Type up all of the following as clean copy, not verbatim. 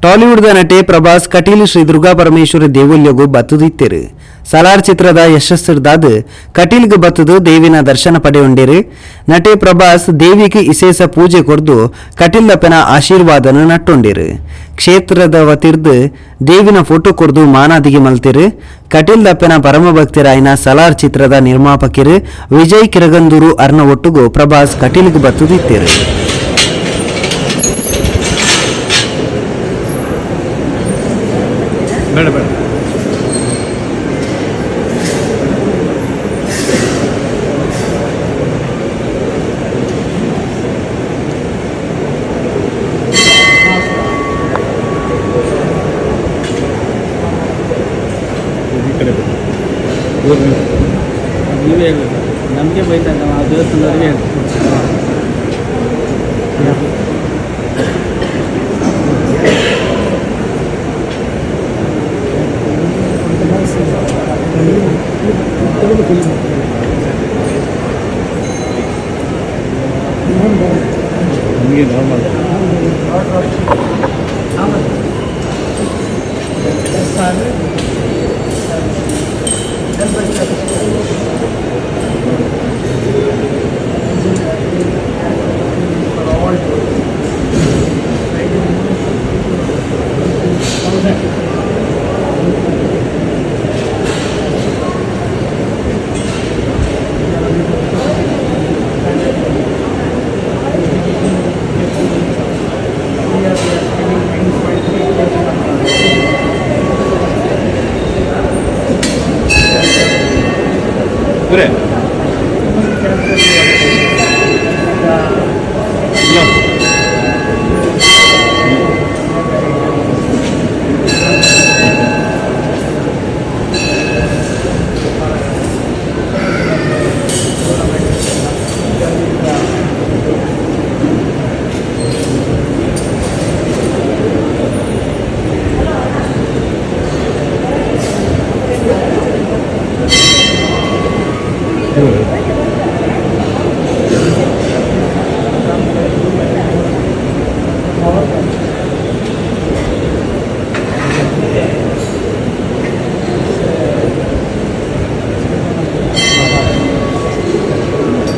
ಟಾಲಿವುಡ್ದ ನಟೆ ಪ್ರಭಾಸ್ ಕಟೀಲು ಶ್ರೀ ದುರ್ಗಾ ಪರಮೇಶ್ವರಿ ದೇವಲ್ಯಗು ಬತ್ತುದಿತ್ತೆರು. ಸಲಾರ್ ಚಿತ್ರದ ಯಶಸ್ಸುರ್ದಾದ್ ಕಟೀಲ್ಗ್ ಬತ್ತುದು ದೇವಿನ ದರ್ಶನ ಪಡೆಯುಂಡೇರು. ನಟೆ ಪ್ರಭಾಸ್ ದೇವಿಗೆ ಇಸೇಸ ಪೂಜೆ ಕೊರ್ದು ಕಟೀಲ್ದಪ್ಪನ ಆಶೀರ್ವಾದನ ನಟ್ಟೊಂಡೇರು. ಕ್ಷೇತ್ರದ ವತಿರ್ದು ದೇವಿನ ಫೋಟೋ ಕೊರ್ದು ಮಾನಾದಿಗೆ ಮಲ್ತೆರು. ಕಟೀಲ್ದಪ್ಪನ ಪರಮಭಕ್ತರಾಯಿನ ಸಲಾರ್ ಚಿತ್ರದ ನಿರ್ಮಾಪಕರು ವಿಜಯ್ ಕಿರಗಂದೂರು ಅರ್ನ ಒಟ್ಟುಗು ಪ್ರಭಾಸ್ ಕಟೀಲ್ಗ್ ಬತ್ತುದಿತ್ತೆರು. ಬೇಡ ಬೇಡ. ಈ ಕಡೆ ಬನ್ನಿ. ಹೋಗಿ. ನೀವೇ ಹೇಳ್ಬೇಕು, ನಮಗೆ ಬೈತಾರೆ. ನಾವು ಆ ದೇವಸ್ಥಾನದವ್ರಿಗೆ ಹೇಳ್ತೀವಿ. ನಮಗೆ ನಾರ್ಮಲ್. ಇವರೇ ಇಲ್ಲ.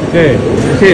ಓಕೆ, ಖುಷಿ.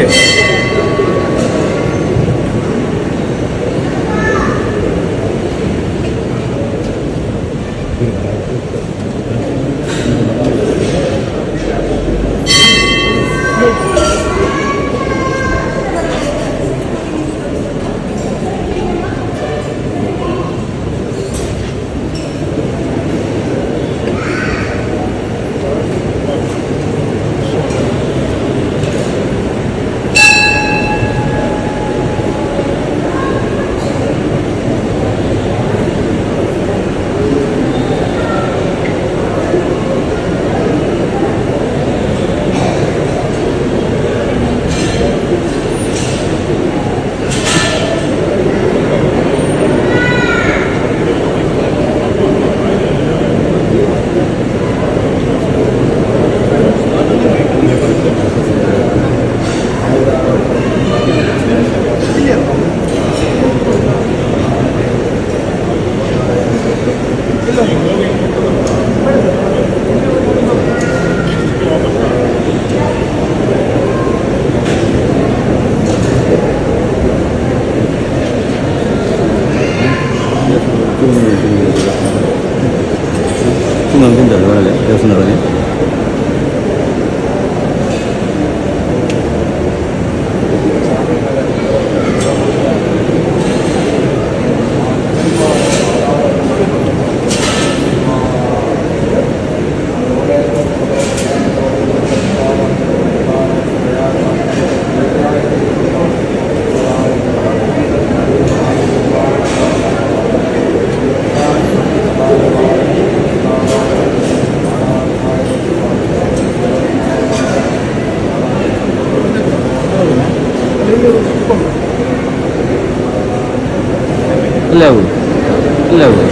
ದೇವಸ್ಥಾನದಲ್ಲಿ. ಅಲ್ಲೇ ಹೋಗು, ಅಲ್ಲೇ ಹೋಗು.